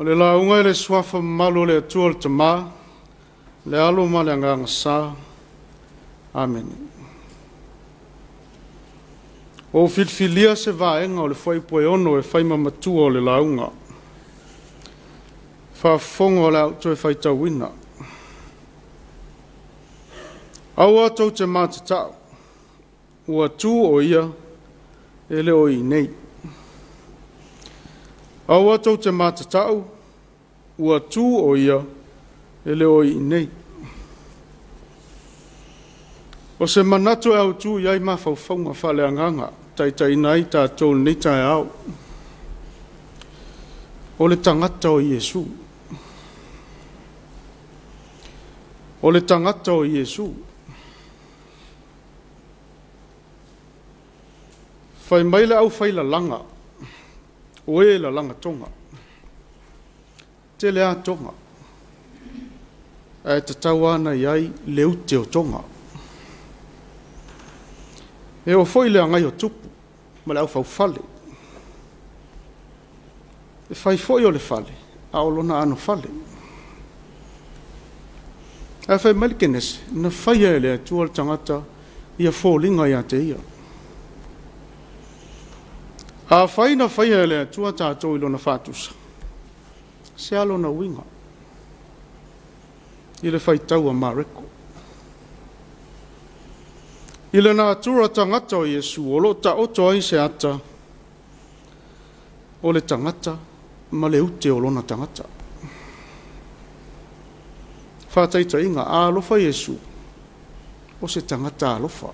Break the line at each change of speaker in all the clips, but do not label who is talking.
le lauga i le suafa mamalu o le Atua o le Tamā, le Alo ma le Agaga Sa. Amene. Ua ou filifilia se vaega o le Fuaiupu e 6 e fai ma matua o le lauga. Faafofoga o le a ou toe faitauina. Aua tou te matata'u, ua tu o ia e le o i inei. Aua tou te matata'u, ua tu o ia e le o i inei. O se manatu e autu i ai mafaufauga faaleagaga, taitaiina ai tatou i lenei taeao. O le tagata o Iesu. O le tagata o Iesu. Fai mai le aufailalaga, o e lalaga toga, tele lava toga, ae tatau lava ona i ai le ute o toga. E oo foi i le agai o tupu ma le aufaufale. E fai foi o le fale, a o lona anofale. Ae fai mai le Kenese, na faia e le Atua le tagata ia foliga ia te ia. Afai na faia e le Atua tatou i lona faatusa, se a lona uiga? I le faitau a Mareko. I le natura tagata o Iesu, o lo o taoto ai se ata o le tagata ma le ute o lona tagata. Faataitaiga, a alofa Iesu, o se tagata alofa.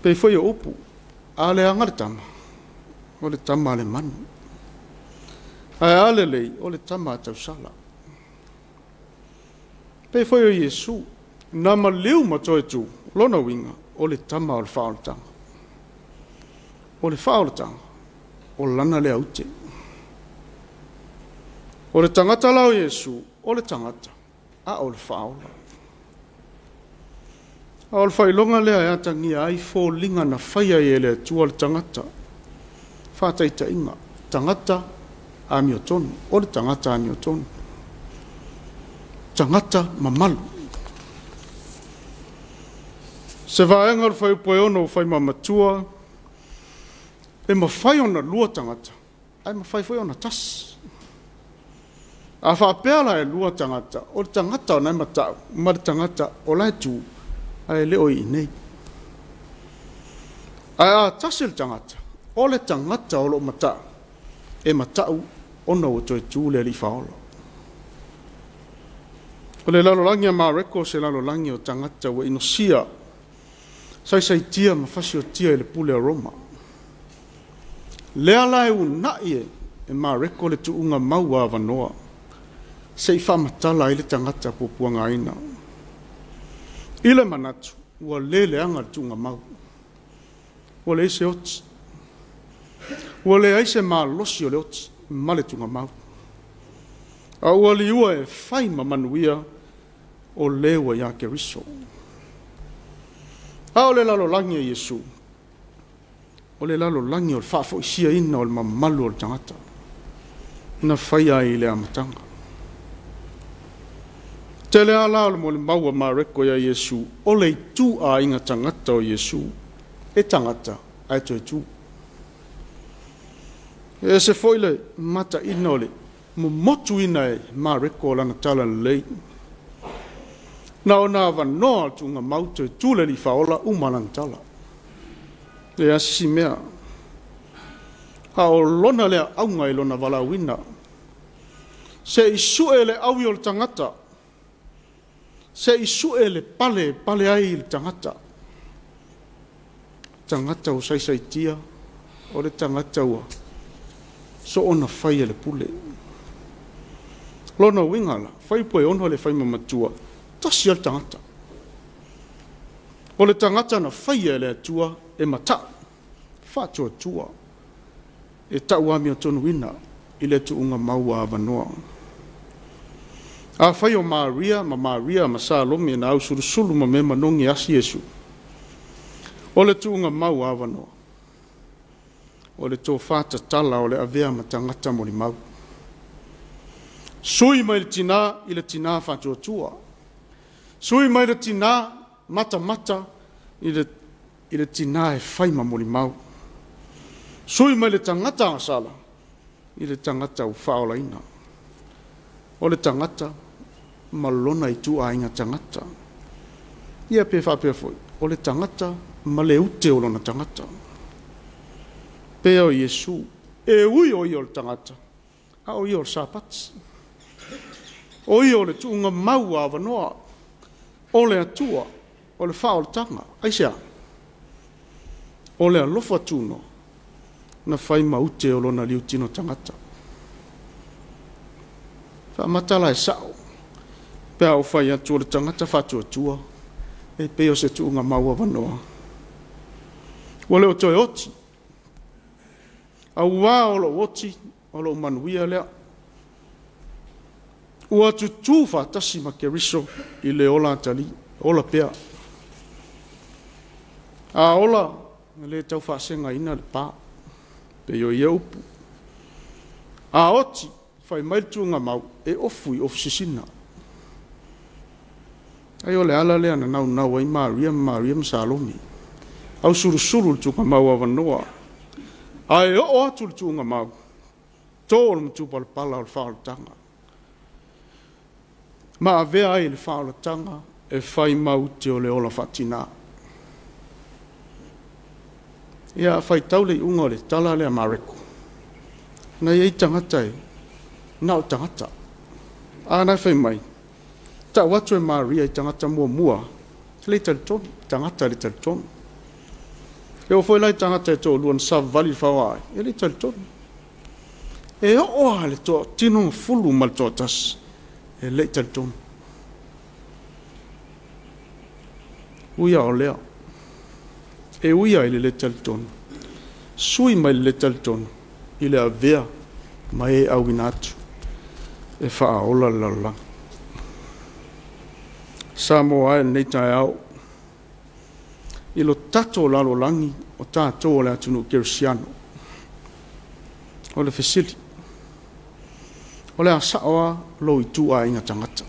Pei foi o upu, a leaga le tama, o le tama a le manu. Ae a lelei, o le tama a tausala. Pei foi o Iesu, na maliu ma toe tu, lona uiga, o le tama o le faaolataga. O le faaolataga, o lana lea ute. O le tagata la o Iesu, o le tagata, a o le faaola. A o le faailoga lea e atagia ai foliga na faia ai e le Atua le tagata. Faataitaiga, tagata amiotonu, o le tagata amiotonu. Tagata mamalu. Se vaega o le Fuaiupu e 6 ua fai ma matua, e mafai ona lua tagata, ae mafai foi ona tasi. A faapea la e lua tagata, o le tagata o la e mata'u ma le tagata o la e tu, ae le o i inei. Ae a tasi le tagata, o le tagata o lo o mata'u, e mata'u ona ua toe tu le Alii Faaola. O le lalolagi a Mareko o se lalolagi o tagata ua inosia, saisaitia ma fasiotia i le pule a Roma. Lea la e uunai e Mareko le tuuga mau avanoa, se i faamatala ai le tagata puapuagaina. I le manatu, ua le leaga le tuuga mau. Ua leai se oti. Ua leai se malosi o le oti ma le tuuga mau. A ua liua e fai ma manuia o le ua ia Keriso. A o le lalolagi a Iesu, o le lalolagi o le faafoisiaina o le mamalu o le tagata, na faia ai i le amataga. Tele ala o le molimau a Mareko ia Iesu, o le itu aiga tagata o Iesu, e tagata ae toe tu. E ese foi le mataina o le momotuina e Mareko o lana tala lelei. Na ona avanoa o le tuuga mau toe tu le Alii Faaola uma lana tala. Le asisi mea. A o lona lea auga i lona valaauina. Se i sue le aui o le tagata. Se i sue le pale, pale ai le tagata. Tagata o saisaitia, o le tagata ua soona fai e le pule. Lona uiga la, fai po e ono le fai ma matua, tasi le tagata. O le tagata na faia e le Atua e mata'u, faatuatua, e ta'u amiotonuina i le tuuga mau a avanoa. A fai o Maria ma Maria ma Salome na ausulusulu ma mea manogi asi Iesu, o le tuuga mau a avanoa. O le tofā tatala o le avea ma tagata molimau. Sui mai le tinā i le tinā faatuatua. Sui mai le tinā matamata i le tinā e fai ma molimau. Sui mai le tagata agasala i le tagata ua faaolaina. O le tagata ma lona ituaiga tagata. Ia pe faapea foi, o le tagata ma le ute o lona tagata. Pea o Iesu, e ui o ia o le tagata, a o ia o le Sapati. O ia o le tuuga mau a avanoa, o le Atua, o le faaolataga. Aisea? O le alofa tuno, na fai ma ute o lona liutino tagata. Faamatala e sao, pe a o fai atu o le tagata faatuatua, e pei o se tuuga mau avanoa. Ua le o toe oti, auā o lou oti, o lou manuia lea. Ua tutū faatasi ma Keriso i le ola atali, ola pea. A ola, le tau faasegaina le pā, pe o ia upu. A oti, fai mai le tuuga mau, e ofu i ofu sisina. Ai o le ala lea na naunau ai Maria ma Maria ma Salomi. Au sulusulu le tuuga mau avanoa. Ae oo atu le tuuga mau, tō o le matupalapala o le faaolataga. Ma avea ai le faaolataga e fai mau te o le ola faatinā. Ia faitau le iuga o le tala lea Mareko. Na iai tagata e, na o tagata. A na fai mai, tau atu e Maria i tagata muamua, le talitonu, tagata le talitonu. E o foi lai tagata e toalua na savavali i le faoa ai, e le talitonu. E oo a le toa tino fulu ma le toatasi, e le talitonu. Uia o lea, e uia i le le talitonu, sui mai le le talitonu, i le avea ma e auina atu, e faaola le lalolagi. Samoa ai lenei taeao, i lo tatou lalolagi o tatou o le atunuu kerisiano. O le fesili, o le a sao a lou ituaiga tagata.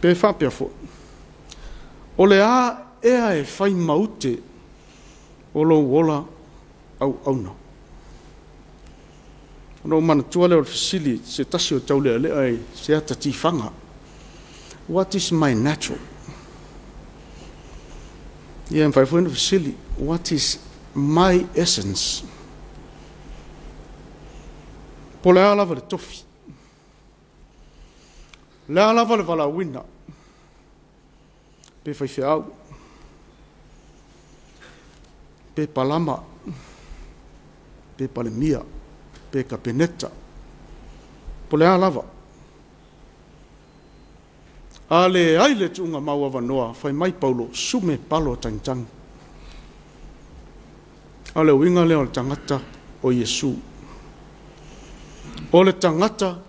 Pe faapea foi, o le a ea e fai maute o lou ola auauna. Ona ou manatua lea o le fesili se tasi o taulealea i se ata tifaga. What is my natural? Ia mawhai foi na fesili, what is my essence? Po le a lava le tofi. Le a lava le valaauina. Pe faifeau. Pe palama. Pe palemia. Pe kapeneta. Po le a lava. A le ai le tuuga mau avanoa, fai mai Paulo, sume palo tangitangi. A le uiga lea o le tagata o Iesu. O le tagata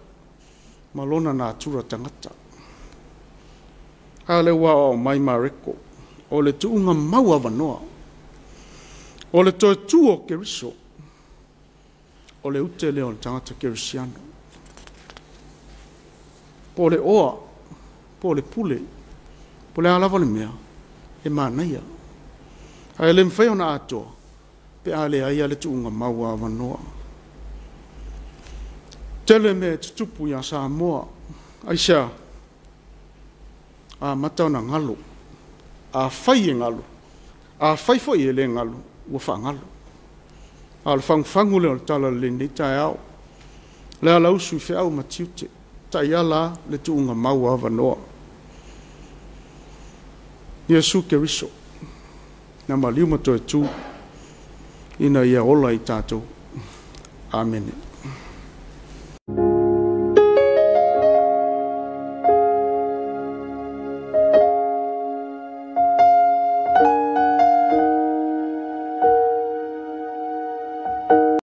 ma lona natura tagata. A le ua o mai Mareko, o le tuuga mau avanoa. O le toe tu o Keriso, o le ute lea o le tagata kerisiano. Po le oa, po le pule, po le a lava le mea, e manaia. Ae le mafai ona atoa, pe a leai a le tuuga mau avanoa. Tele mea e tutupu ia Samoa, aisea, a mata ona galo, a fai e galo, a fai foi e le galo, ua faagalo. A o le fagufagu lea o le tala lenei taeao, le ala usu i feau ma tiute, taiala le tuuga mau avanoa. Iesu Keriso, na maliu ma toe tu, ina ia ola i tatou. Amene.